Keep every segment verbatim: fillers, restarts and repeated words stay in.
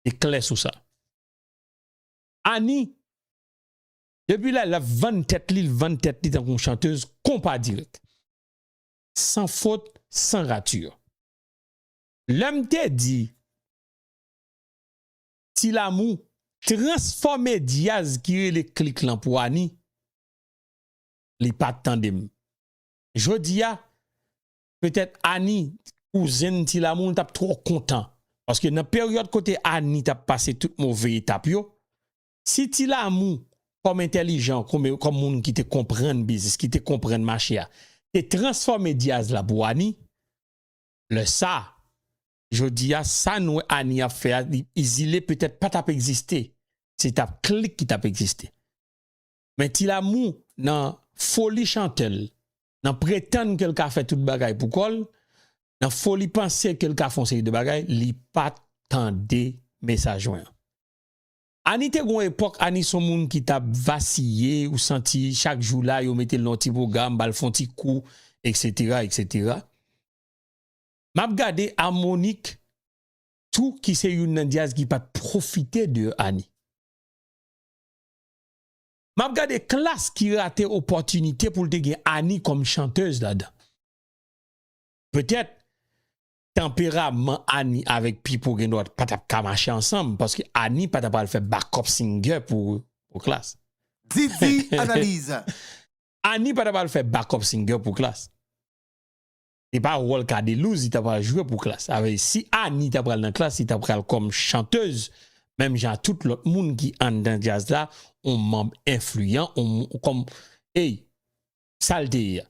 E klè sou sa. Annie, depi la, l ap vann tèt li, l vann tèt li tankou yon chantèz konpa dirèk. San fot, san rati. Lè m te di Ti Lamou transfòme dyaz ki rele Klik lan pou Annie, li pa t tande m. Jodi a, petèt Annie, kouzen Ti Lamou, t ap twò kontan. Paske nan peryòd kote Annie t ap pase tout move etap yo, si Ti Lamou, kòm entèlijan, kòm, kòm moun ki te konprann biznis, ki te konprann mache a, te transfòme dyaz la pou Annie, lè sa, jodi a, sa nou wè Annie ap fè a, li, Izile petèt pa t ap egziste. Se t ap Klik ki t ap egziste. Men Ti Lamou, nan foli chantè l, nan pretann ke l ka fè tout bagay pou kò l, nan foli panse ke l ka fè yon seri de bagay, li pa t tande mesaj mwen an. Annie te gon epòk, Annie se yon moun ki t ap vasiye, ou santi chak jou la, yo mete l nan yon ti pwogram, ba l fè yon ti kou, et cetera, et cetera. M ap gade Harmonik tou, ki se youn nan dyaz ki pa t pwofite de Annie. M ap gade Klass ki rate opòtinite pou l te gen Annie kòm chantèz ladan. Petèt, tanperaman Annie avèk Pipo gendwa pa t ap ka mache ansanm, paske Annie pa t ap pral fè backup singer pou, pou Klass. Didi Analiz. Annie pa t ap pral fè backup singer pou Klass. Se pa wòl Cadelouse li t ap pral jwe pou Klass. Sa vle di, si Annie t ap pral nan Klass, li t ap pral kòm chantèz, menm jan tout lòt moun ki anndan djaz la, yon manm enfliyan, yon moun, kòm, ey, sa l te ye a.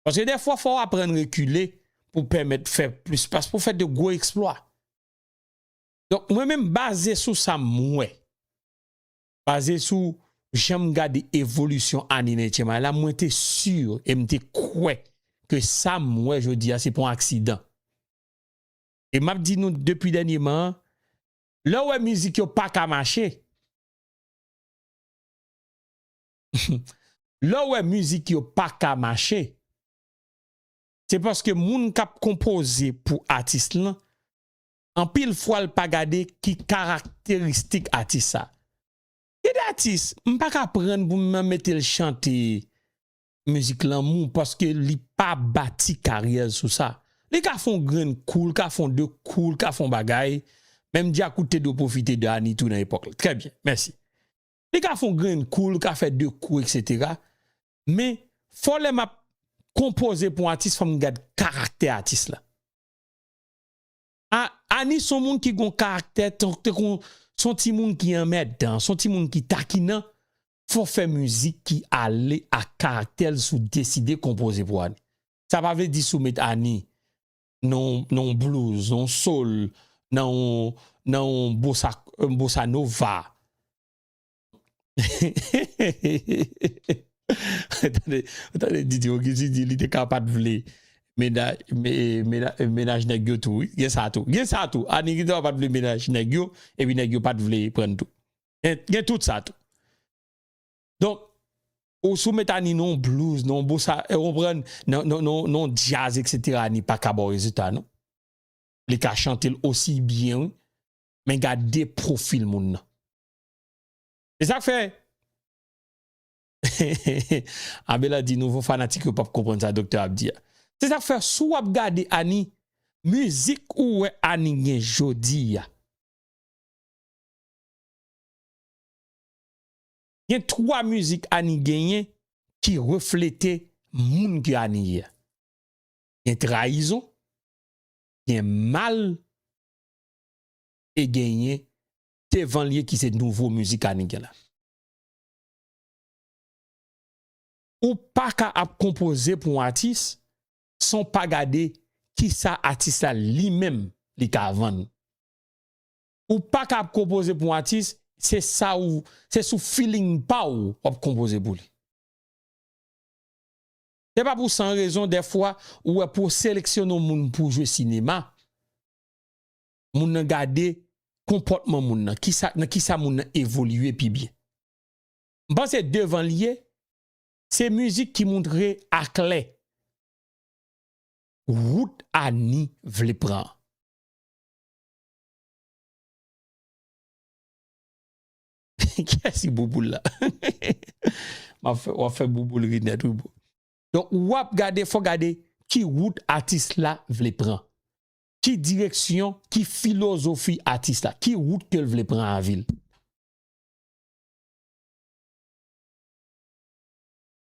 Paske dèfwa, fò w aprann rekile pou pèmèt fè plis, paske pou fè de gwo eksplwa. Donk, mwen menm, baze sou sa m wè, baze sou jan m gade evolisyon Annie nan H M I la, mwen te si e m te kwè ke sa m wè jodi a, se pa yon aksidan. E m ap di nou depi dènyèman, lè w wè mizik yo pa ka mache, lè w wè mizik yo pa ka mache, se paske moun k ap konpoze pou atis lan, anpil fwa l pa gade ki karakteristik atis sa. Gen de atis, m pa ka prann pou m mete l chante mizik lanmou, paske li pa bati karyè l sou sa. Li ka fè yon grenn kou, l ka fè yon de kou, l ka fè yon bagay. Menm Djakout te dwe pwofite de Annie tou nan epòk la. Trè byen, mèsi. Li ka fè yon grenn kou, l ka fè de kou, et cetera. Men, fò lè m ap konpoze pou yon atis, fò m gad karaktè atis la. A, Annie se yon moun ki gon karaktè, ton-, te kon, se yon timoun ki anmèdan, se yon timoun ki takinan. Fò fè mizik ki ale ak karaktè l si w deside konpoze pou Annie. Sa pa vle di si w met Annie nan, nan yon blues, nan yon soul, nan yon, nan yon bossa, yon bossa nova. Tande, tande Didi, Didi di li te ka pa t vle mena-, me-, mena-, mennaj nèg yo tou, wi. Gen sa tou. Gen sa tou. Annie ki te ka pa t vle mennaj nèg yo, epi nèg yo pa t vle pran l tou. Gen, gen tout sa tou. Donk, ou si w met Annie nan yon blues, nan yon bossa, e, ou konprann, nan, nan, nan, nan yon djaz, et cetera, Annie pa ka ba w rezilta, non. Li ka chante l osi byen, wi. Men gade pwofil moun nan. Se sa k fè, Abela di nouvo fanatik yo p ap konprann sa doktè ap di a. Se sa k fè, si w ap gade Annie, mizik ou wè Annie gen jodi a, gen twa mizik Annie genyen ki reflete moun ke Annie ye a. Gen Trayizon, gen Mal, e genyen Devan l ye ki se nouvo mizik Annie gen la. Ou pa ka ap konpoze pou yon atis san w pa gade kisa atis la li menm li ka vann. Ou pa ka ap konpoze pou yon atis, se sa ou, se sou feeling pa w w ap konpoze pou li. Se pa pou san rezon, dèfwa, ou wè pou w seleksyone yon moun pou jwe sinema, moun nan gade konpòtman moun nan, kisa, nan kisa moun nan evolye pi byen. M panse Devan l ye, se mizik ki montre aklè wout Annie vle pran an. Kiyès ki Bouboul la? M ap fè, w ap fè Bouboul ri nèt, wi, bro. Donk, w ap gade, fò gade ki wout atis la vle pran. Ki direksyon, ki filozofi atis la, ki wout ke l vle pran avil.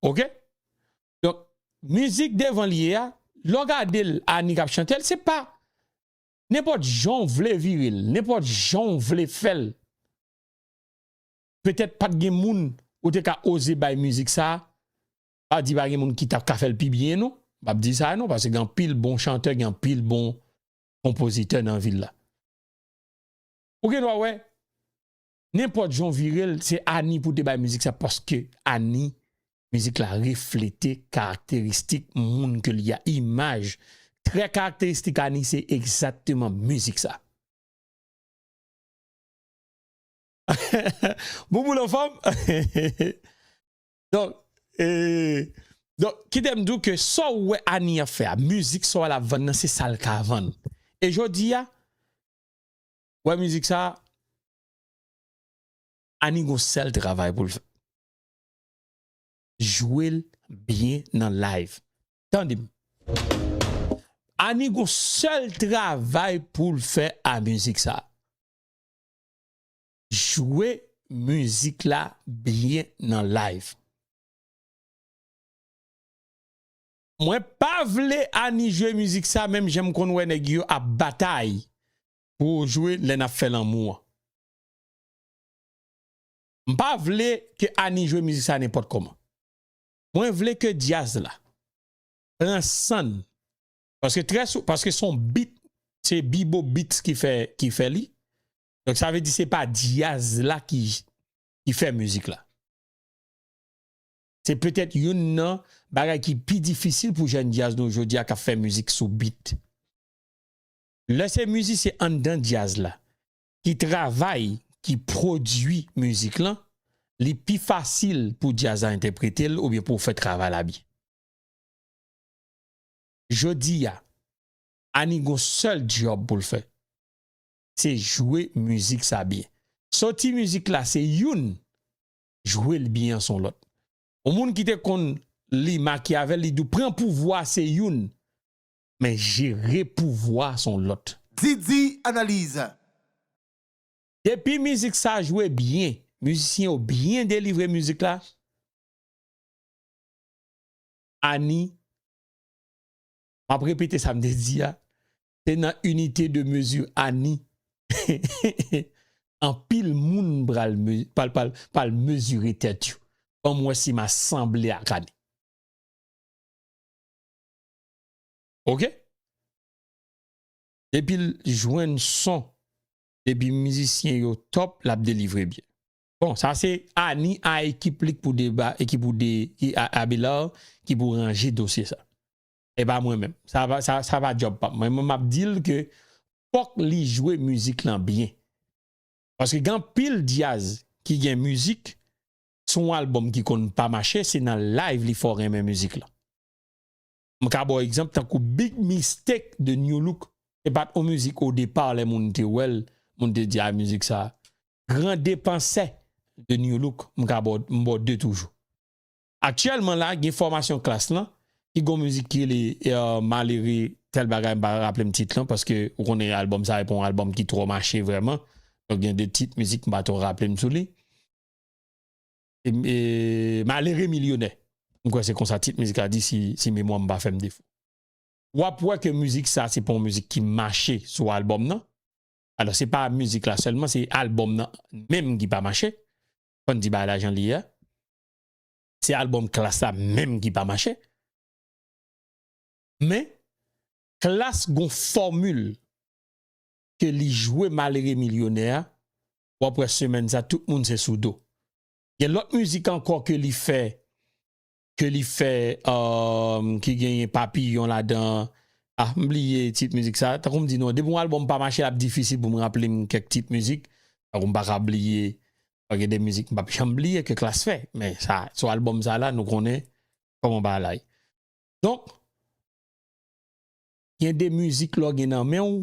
Oke? Donk, mizik devan l ye a, lè w gade l, Ani k ap chante l, se pa nenpòt jan w vle vire l, nenpòt jan w vle fè l. Petèt pa t gen moun ou te ka oze bay mizik sa a. Pa di pa gen moun ki t ap ka fè l pi byen, non. M p ap di sa, non, paske gen anpil bon chantè, gen anpil bon konpozitè nan vil la. Ou gen dwa wè, nenpòt jan w vire l, se Ani pou te bay mizik sa, paske Ani, mizik la reflete karakteristik moun ke l ye a, imaj. Trè karakteristik Ani, se egzakteman mizik sa. Bouboul anfòm? Donk, e, donk, kite m di w ke sa w wè Ani ap fè a, mizik sa w wè l ap vann nan, se sa l ka vann. E jodi a, wè mizik sa, Ani gon sèl travay pou l fè. Jwe l byen nan live. Tande m. Ani gon sèl travay pou l fè a mizik sa. Jwe mizik la byen nan live. Mwen pa vle Ani jwe mizik sa, menm jan m konn wè nèg yo ap batay pou jwe lè n ap fè lanmou an. M pa vle ke Ani jwe mizik sa nenpòt kòman. Mwen vle ke djaz la pran san l. Paske trè sou, paske se yon beat, se Bibo Beats ki fè, ki fè li. Donk, sa vle di se pa djaz la ki, ki fè mizik la. Se petèt youn nan bagay ki pi difisil pou jèn djaz nou jodi a k ap fè mizik sou beat. Lè se mizisyen anndan djaz la ki travay, ki pwodui mizik lan, li pi fasil pou djaz la entèprete l oubyen pou w fè travay la byen. Jodi a, Ani gon sèl djòb pou l fè. Se jwe mizik sa byen. Soti mizik la se youn, jwe l byen an se yon lòt. Yon moun ki te konn li Machiavel, li di w pran pouvwa se youn, men jere pouvwa se yon lòt. Didi Analiz. Depi mizik sa jwe byen, mizisyen yo byen delivre mizik la, Ani, m ap repete sa m te di a, se nan inite de mezi Ani. Anpil moun pral me-, pral, pral, pral mezire tèt yo. Ban m wè si m a sanble ak Ani. Oke? Depi l jwenn son, depi mizisyen yo top, l ap delivre byen. Bon, sa se Ani a ekip li k pou deba, ekip ou de, ki a, Abelard, ki pou ranje dosye sa. E pa mwen menm. Sa pa, sa, sa pa djòb pa m. Mwen, mwen, m ap di l ke fòk li jwe mizik lan byen. Paske gen anpil djaz ki gen mizik, sou yon albòm ki konn pa mache, se nan live li fè w renmen mizik lan. M ka ba w egzanp tankou Big Mistake de New Look. Se pa t yon mizik o depa, lè moun te wè l, moun te di, "A, mizik sa." Gran Depansè de New Look, m ka ba w, m ba w de toujou. Aktyèlman la, gen fòmasyon Klass lan, ki gon mizik ki rele, eh, Malere tèl bagay, m pa raple m tit lan, paske ou konnen albòm sa, e pa yon albòm ki twò mache vrèman. Donk, gen de tit mizik, m pa twò raple m sou li. E, e, Malere Milyonè. M kwè se konsa tit mizik la di, si, si memwa m pa fè m defo. W ap wè ke mizik sa, se pa yon mizik ki mache sou albòm nan. Alò, se pa mizik la sèlman, se albòm nan menm ki pa mache. Fò n di bagay la jan li ye a. Se albòm Klass la menm ki pa mache. Men, Klass gon fòmil ke li jwe Malere Milyonè a, w ap wè semèn sa, tout moun se sou do. Gen lòt mizik ankò ke li fè, ke li fè, um, ki genyen Papiyon ladan. Ah, m bliye tit mizik sa. Tankou m di nou, depi yon albòm pa mache, l ap difisil pou m raple m kèk tit mizik. Tankou m pa ka bliye, gen de mizik m p ap janm bliye ke Klass fè. Men sa, sou albòm sa la, nou konnen kòman bagay la ye. Donk, gen de mizik lè w gen nan men w,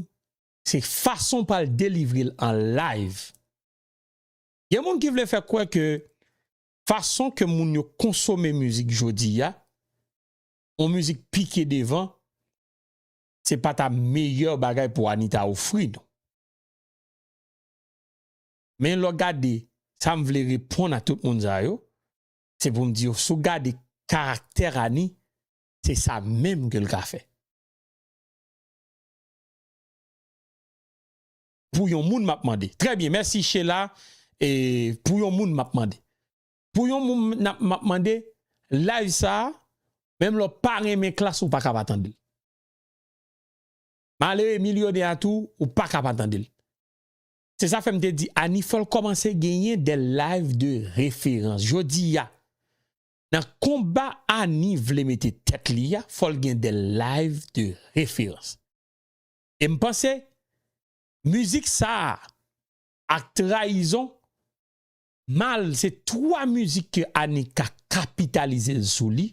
se fason w pral delivre l an live. Gen moun ki vle fè kwè ke fason ke moun yo konsome mizik jodi a, yon mizik pike devan, se pa ta meyè bagay pou Annie ta ofri nou. Men lè w gade, sa m vle reponn a tout moun sa yo, se pou m di yo, si w gade karaktè Annie, se sa menm ke l ka fè. Pou yon moun m ap mande. Trè byen, mèsi Sheila. E pou yon moun m ap mande. Pou yon moun n ap, m ap mande, live sa a, menm lè w pa renmen Klass, ou pa ka pa tande l. Malere milyonè a tou, ou pa ka pa tande l. Se sa fè m te di, Annie fò l kòmanse genyen de live de référence. Jodi a, nan konba Annie vle mete tèt li a, fò l gen de live de référence. E m panse, mizik sa a ak Trayizon, Mal, se twa mizik ke Annie ka kapitalize l sou li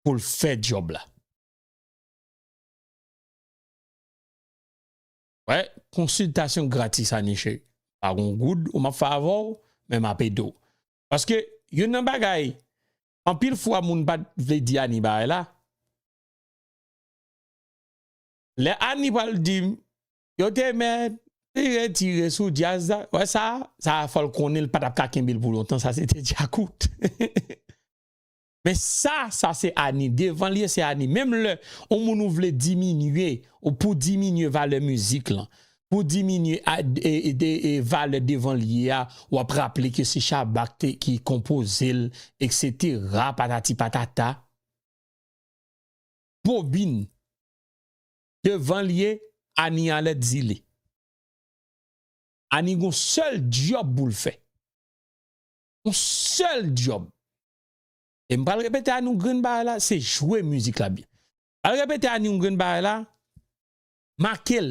pou l fè djòb la. Wè, konsiltasyon gratis, Annie cheri. Pa gon goud ou m ap fè avè w, men m ap ede w. Paske, youn nan bagay, anpil fwa moun pa t vle di Annie bagay la, lè Annie pral di m, yo te mèt retire sou djaz la. Wè sa, sa fò l konnen l pa t ap ka kenbe l pou lontan, sa se te djakout. Men sa, sa se Annie. Devan l ye, se Annie. Menm lè yon moun ou vle diminye, ou pou diminye valè mizik lan, pou diminye a, e, e, de, e, valè devan l ye a, w ap raple ke se Shabba ki te, ki konpoze l, etsetera, patati patata. Bobin. Devan l ye, Annie Alèt zile. Annie gon sèl djòb pou l fè. Yon sèl djòb. E m pral repete Annie yon grenn bagay la, se jwe mizik la byen. Pral repete Annie yon grenn bagay la, make l.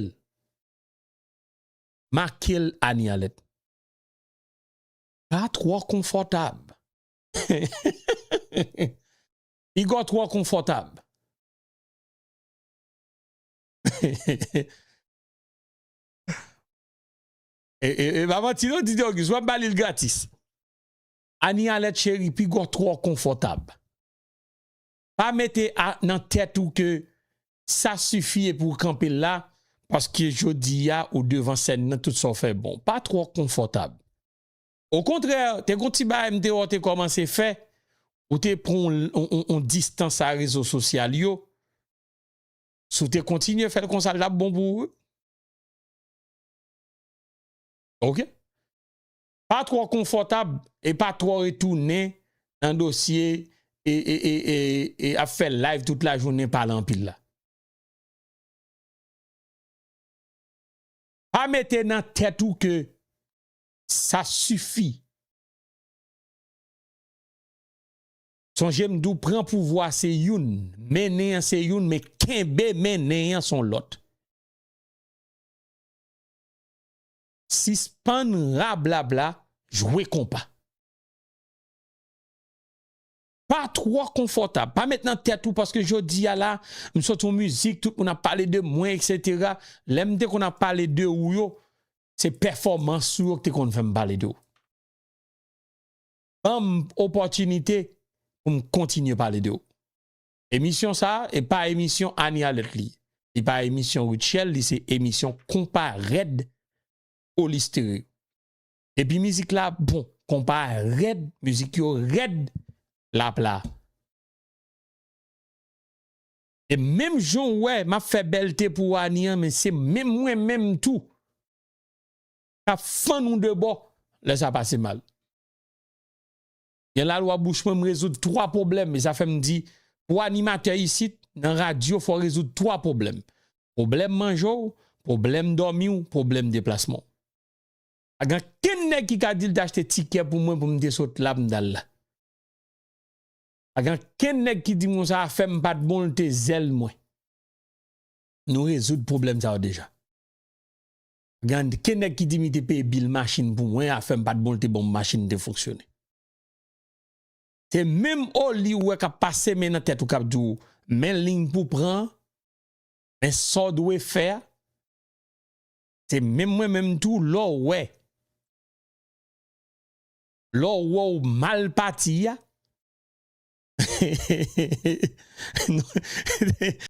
Make l Annie Alèt. Pa twò konfòtab. Piga w twò konfòtab. E, e, e pa manti non, D J Auguste, w ap ba li l gratis. Annie Alèt cheri, piga w twò konfòtab. Pa mete a, nan tèt ou ke sa sifi epi w kanpe la, paske jodi a ou devan sèn nan, tout sa w fè bon. Pa twò konfòtab. Okontrè, te gon ti bagay m te wè w te kòmanse fè, ou te pran yon, yon, yon, yon distans a rezo sosyal yo. Si w te kontinye fè l konsa, l t ap bon pou ou wi. Ok? Pa twò konfòtab e pa twò retounen nan dosye e, e, e, e, e ap fè live tout lajounen pale anpil la. Pa mete nan tèt ou ke sa sifi. Sonje m di w pran pouvwa se youn, mennen an se youn, men kenbe mennen an se yon lòt. Sispann rablabla, jwe konpa. Pa twò konfòtab. Pa met nan tèt ou paske jodi a la, m soti yon mizik, tout moun ap pale de mwen, etsetera. Lè m te konn ap pale de ou yo, se pèfòmans ou yo ki te konn fè m pale de ou. Ban m opòtinite pou m kontinye pale de ou. Emisyon sa a, e pa emisyon Annie Alèt li. Li pa emisyon Rutshelle, li se emisyon Konpa Rèd Oli Stereo. Epi mizik la bon, konpa rèd, mizik yo rèd, l ap la. E menm jan w wè m ap fè bèlte pou Annie an, men se menm mwen menm tou k ap fann ou de bò lè sa pase mal. Gen lalwa bouch mwen, m rezoud twa pwoblèm. E sa fè m di, pou animatè isit, nan radyo, fò w rezoud twa pwoblèm. Pwoblèm manje w, pwoblèm dòmi w, pwoblèm deplasman w. Pa gen kenn nèg ki ka di l t achte tikè pou mwen pou m te sot la pou m t al la. Pa gen kenn nèg ki di m konsa afè m pa t bon, l te zèl mwen. Nou rezoud pwoblèm sa yo deja. Pa gen kenn nèg ki di m li te peye bil machin pou mwen, afè m pa t bon, l te ban m machin, m te fonksyone. Se menm Oli ou wè k ap pase men nan tèt ou k ap di w, men liy pou pran, men sa w dwe fè a. Se menm mwen menm tou, lè w wè Lè w wè w mal pati a,